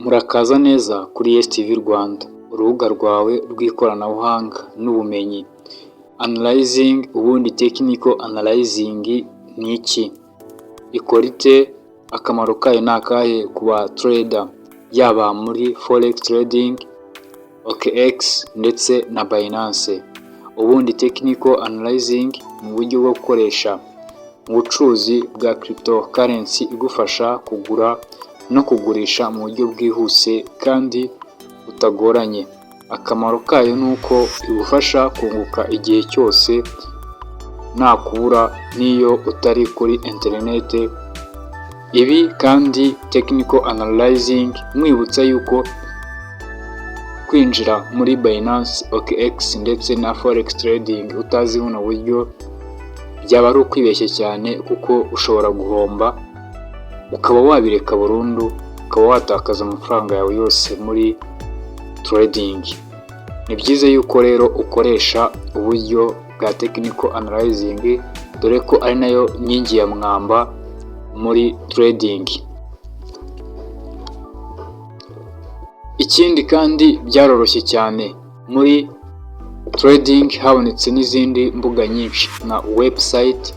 Murakaza neza kuri Yes TV Rwanda, urubuga rwawe rw'ikoranabuhanga n'ubumenyi. Analyzing, ubundi technical analyzing ni iki? Ikora ite? Akamaro kayo ni akahe ku ba trader, yaba muri forex trading, OKX ndetse na Binance? Ubundi technical analyzing ni uburyo bwo gukoresha mu bucuruzi bwa cryptocurrency, igufasha kugura no kugurisha mu buryo bwihuse kandi butagoranye. Akamaro kayo ni uko igufasha kunguka igihe cyose nta kubura, n'iyo utari kuri interineti. Ibi kandi, technical analyzing, mwibutsa yuko kwinjira muri Binance, OKX ndetse na forex trading utazi buno buryo byaba ari ukwibeshya cyane, kuko ushobora guhomba ukaba wabireka burundu, ukaba watakaza amafaranga yawe yose muri trading. Ni byiza yuko rero ukoresha uburyo bwa technical analyzing, dore ko ari nayo nkingi ya mwamba muri trading. Ikindi kandi, byaroroshye cyane. Muri trading habonetse n'izindi mbuga nyinshi nka website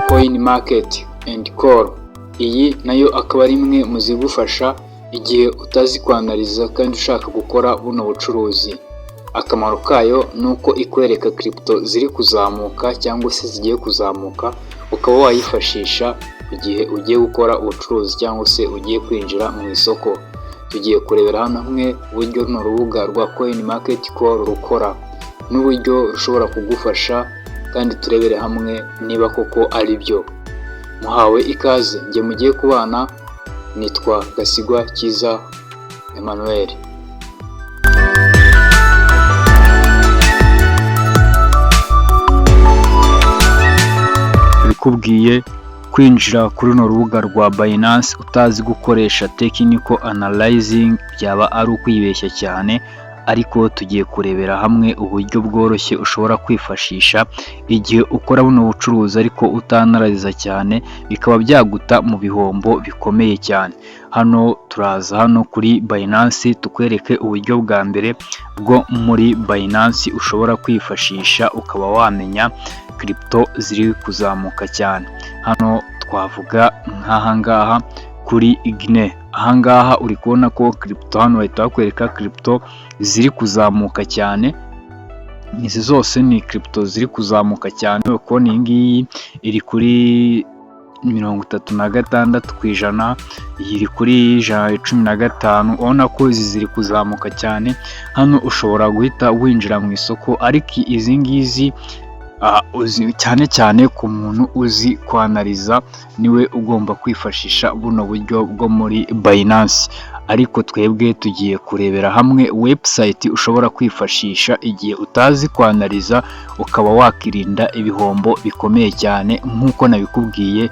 Coin Market and Call. Iyi nayo akaba ari imwe mu zigufasha igihe utazi kwanariza kandi ushaka gukora buno bucuruzi. Akamaro kayo ni uko ikwereka crypto ziri kuzamuka cyangwa se zigiye kuzamuka, ukaba wayifashisha igihe ugiye gukora ubucuruzi cyangwa se ugiye kwinjira mu isoko. Tugiye kurebera hano hamwe uburyo runo rubuga rwa Coin Market Call rukora n'uburyo rushobora kugufasha, kandi turebere hamwe niba koko ari byo. Muhawe ikaze, njye mugiye kubana nitwa Gasigwa Cyiza Emmanuel. Bikubwiye, kwinjira kuri runo rubuga rwa Binance utazi gukoresha technical analyzing byaba ari ukwibeshya cyane, ariko tugiye kurebera hamwe uburyo bworoshye ushobora kwifashisha igihe ukora buno bucuruzi ariko utanariza cyane, bikaba byaguta mu bihombo bikomeye cyane. Hano turaza hano kuri Binance, tukwereke uburyo bwa mbere bwo muri Binance ushobora kwifashisha ukaba wamenya crypto ziri kuzamuka cyane. Hano twavuga nk'ahangaha kuri Igne. Ahangaha uri kubona ko crypto, hano bahita bakwereka crypto ziri kuzamuka cyane. Izi zose ni crypto ziri kuzamuka cyane. Uri kubona iyi ngiyi iri kuri 36%, iyi iri kuri 115. Urabona ko izi ziri kuzamuka cyane. Hano ushobora guhita winjira mu isoko, ariko izi ngizi cyane cyane ku muntu uzi kwanariza niwe ugomba kwifashisha buno buryo bwo muri Binance. Ariko twebwe tugiye kurebera hamwe website ushobora kwifashisha igihe utazi kwanariza, ukaba wakirinda ibihombo bikomeye cyane. Nk'uko nabikubwiye,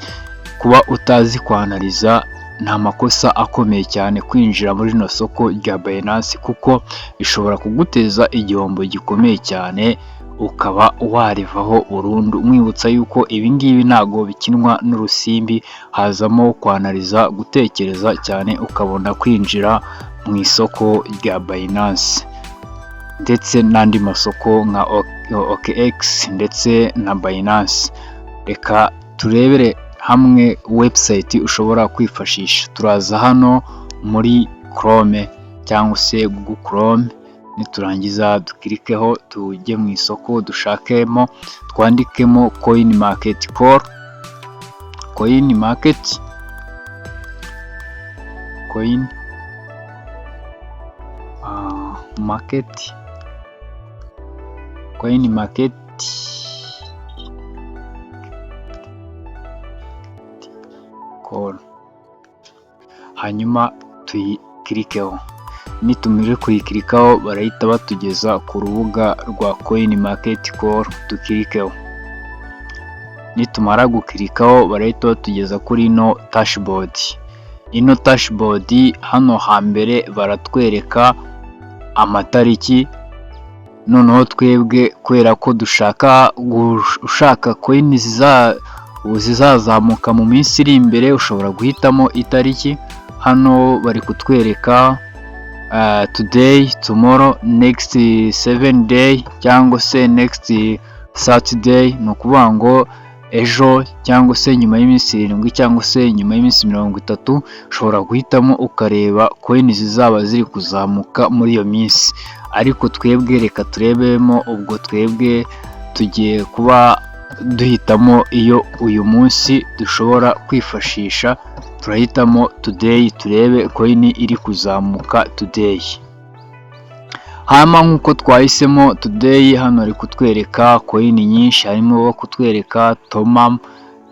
kuba utazi kwanariza ni amakosa akomeye cyane kwinjira muri rino soko rya Binance, kuko bishobora kuguteza igihombo gikomeye cyane ukaba warivaho burundu. Mwibutsa yuko ibi ngibi ntabwo bikinwa n'urusimbi, hazamo kwanariza, gutekereza cyane, ukabona kwinjira mu isoko rya Binance ndetse n'andi masoko nka OKX ndetse na Binance. Reka turebere hamwe website ushobora kwifashisha. Turaza hano muri Chrome cyangwa se Google Chrome, niturangiza dukirikeho, tujye mu isoko, dushakemo, twandikemo Coin Market Call, Coin Market, Coin Market, Coin Market Call, hanyuma tuyikirikeho. Nitumara kuyikirikaho, barahita batugeza ku rubuga rwa Coin Market Call, dukirikeho. Nitumara gukirikaho, barahita batugeza kuri ino dashboard. Ino dashboard, hano hambere baratwereka amatariki. Noneho twebwe kubera ko dushaka ushaka coin zizazamuka mu minsi iri imbere, ushobora guhitamo itariki. Hano bari kutwereka today, tomorrow, next 7 day cyangwa se next 30 day. Ni ukuvuga ngo ejo cyangwa se nyuma y'iminsi 7 cyangwa se nyuma y'iminsi 30. Ushobora guhitamo ukareba coin zizaba ziri kuzamuka muri iyo minsi. Ariko twebwe reka turebemo, ubwo twebwe tugiye kuba duhitamo iyo uyu munsi dushobora kwifashisha. Turahitamo today, turebe coin iri kuzamuka today. Hama nk'uko twahisemo today, hano ari kutwereka coin nyinshi. Harimo kutwereka Toma,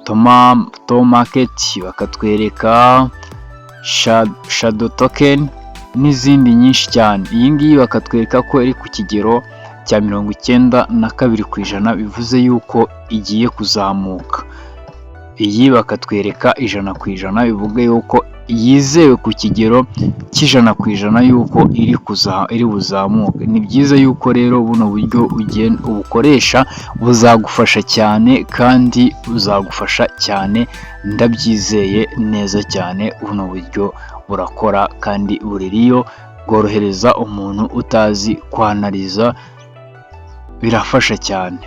Toma Tomarket, bakatwereka Shadow token n'izindi nyinshi cyane. Iyi ngiyi bakatwereka ko iri ku kigero cya 92%, bivuze yuko igiye kuzamuka. Iyi bakatwereka 100%, bivuga yuko yizewe ku kigero cy'100% yuko iri buzamuke. Ni byiza yuko rero buno buryo ubukoresha, buzagufasha cyane kandi buzagufasha cyane, ndabyizeye neza cyane. Buno buryo burakora kandi buri riyo bworohereza umuntu utazi kwanariza, birafasha cyane.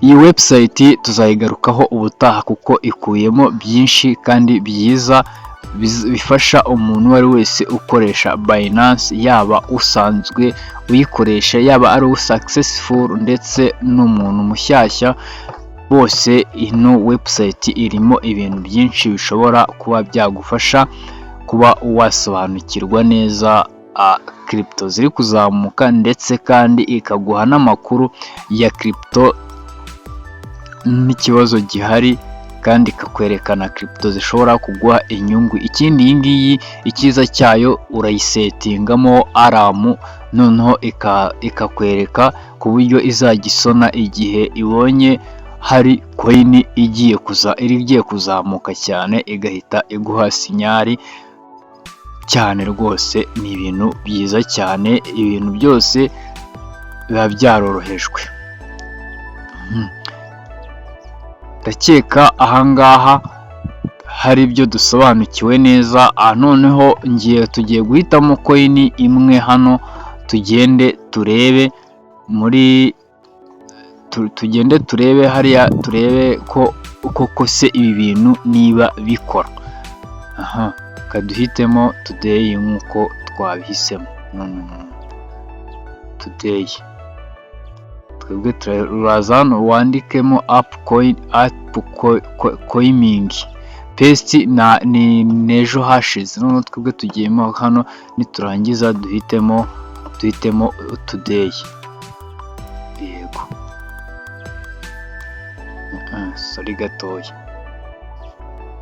Iyi website tuzayigarukaho ubutaha kuko ikubiyemo byinshi kandi byiza bifasha umuntu uwo ari wese ukoresha Binance, yaba usanzwe uyikoresha, yaba ari successful ndetse n'umuntu mushyashya, bose ino website irimo ibintu byinshi bishobora kuba byagufasha kuba wasobanukirwa neza crypto ziri kuzamuka, ndetse kandi ikaguha n'amakuru ya crypto n'ikibazo gihari, kandi ikakwerekana crypto zishobora kuguha inyungu. Ikindi, iyi ngiyi icyiza cyayo urayisetingamo alarm, noneho ikakwereka ku buryo izajya isona igihe ibonye hari coin igiye kuza igiye kuzamuka cyane, igahita iguha signal cyane rwose. Ni ibintu byiza cyane, ibintu byose biba byarorohejwe. Ndakeka ahangaha hari ibyo dusobanukiwe neza. Noneho ngiye tugiye guhitamo coin imwe hano, tugende turebe muri tugende turebe hariya, turebe ko koko se ibi bintu niba bikora. Aha kaduhitemo today nk'uko twabihisemo. No, no, no, today twebwe turaza hano wandikemo upcoin, upcoming, past na ni n'ejo hashize. Noneho twebwe tugiyemo hano, niturangiza duhitemo today. Yego, sorry gatoya,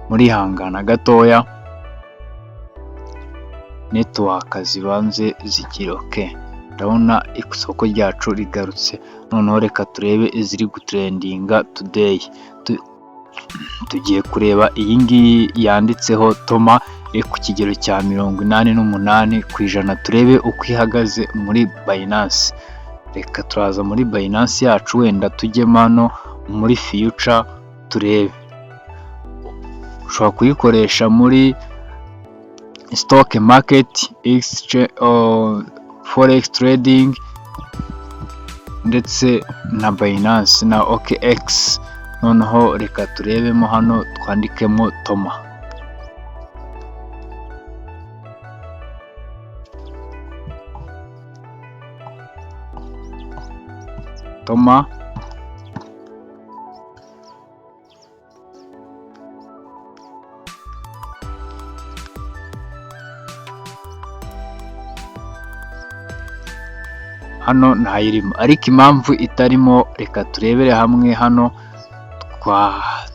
murihangana gatoya, network zibanze zigira. Okay, ndabona isoko ryacu rigarutse. Noneho reka turebe iziri gutrendinga today. Tugiye kureba iyi ngiyi yanditseho Toma, iri ku kigero cya 88%, turebe uko ihagaze muri Binance. Reka turaza muri Binance yacu, wenda tujyemo hano muri future turebe. Ushobora kuyikoresha muri stock market, forex trading ndetse na Binance na OKX. Noneho reka turebemo hano, twandikemo Toma. Toma hano ntayirimo, ariko impamvu itarimo reka turebere hamwe. Hano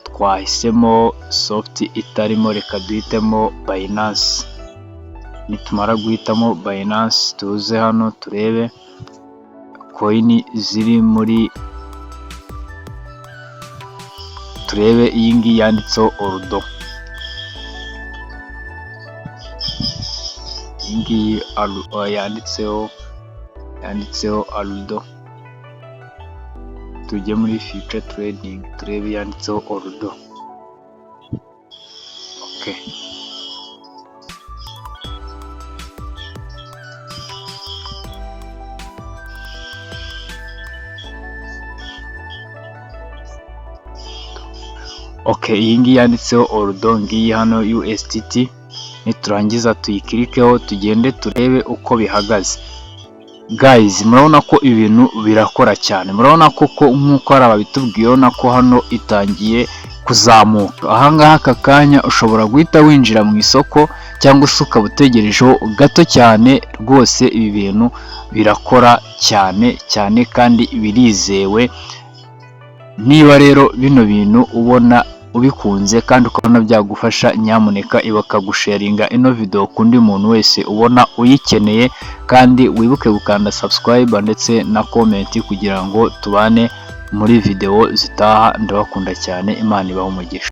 twahisemo soft itarimo, reka duhitemo Binance. Nitumara guhitamo Binance, tuze hano turebe coin ziri muri, turebe iyi ngiyi yanditseho Orudo. Iyi ngiyi yanditseho Yanditseho Aldo. Tujye muri future trading turebe yanditseho Aldo. Okay. Okay, iyi ngiyi yanditseho Aldo, ngiyi hano USDT. Niturangiza tuyikirikeho, tugende turebe uko bihagaze. Guys, murabona ko ibintu birakora cyane. Murabona ko nk'uko hari ababitubwiye, urabona ko hano itangiye kuzamuka. Ahangaha aka kanya ushobora guhita winjira mu isoko, cyangwa se ukaba utegerejeho gato cyane. Rwose ibi bintu birakora cyane cyane kandi birizewe. Niba rero bino bintu ubona ubikunze kandi ukabona byagufasha, nyamuneka ibuka gusharinga ino video ku muntu wese ubona uyikeneye, kandi wibuke gukanda subscribe ndetse na comment kugira ngo tubane muri video zitaha. Ndabakunda cyane, Imana ibahe umugisha.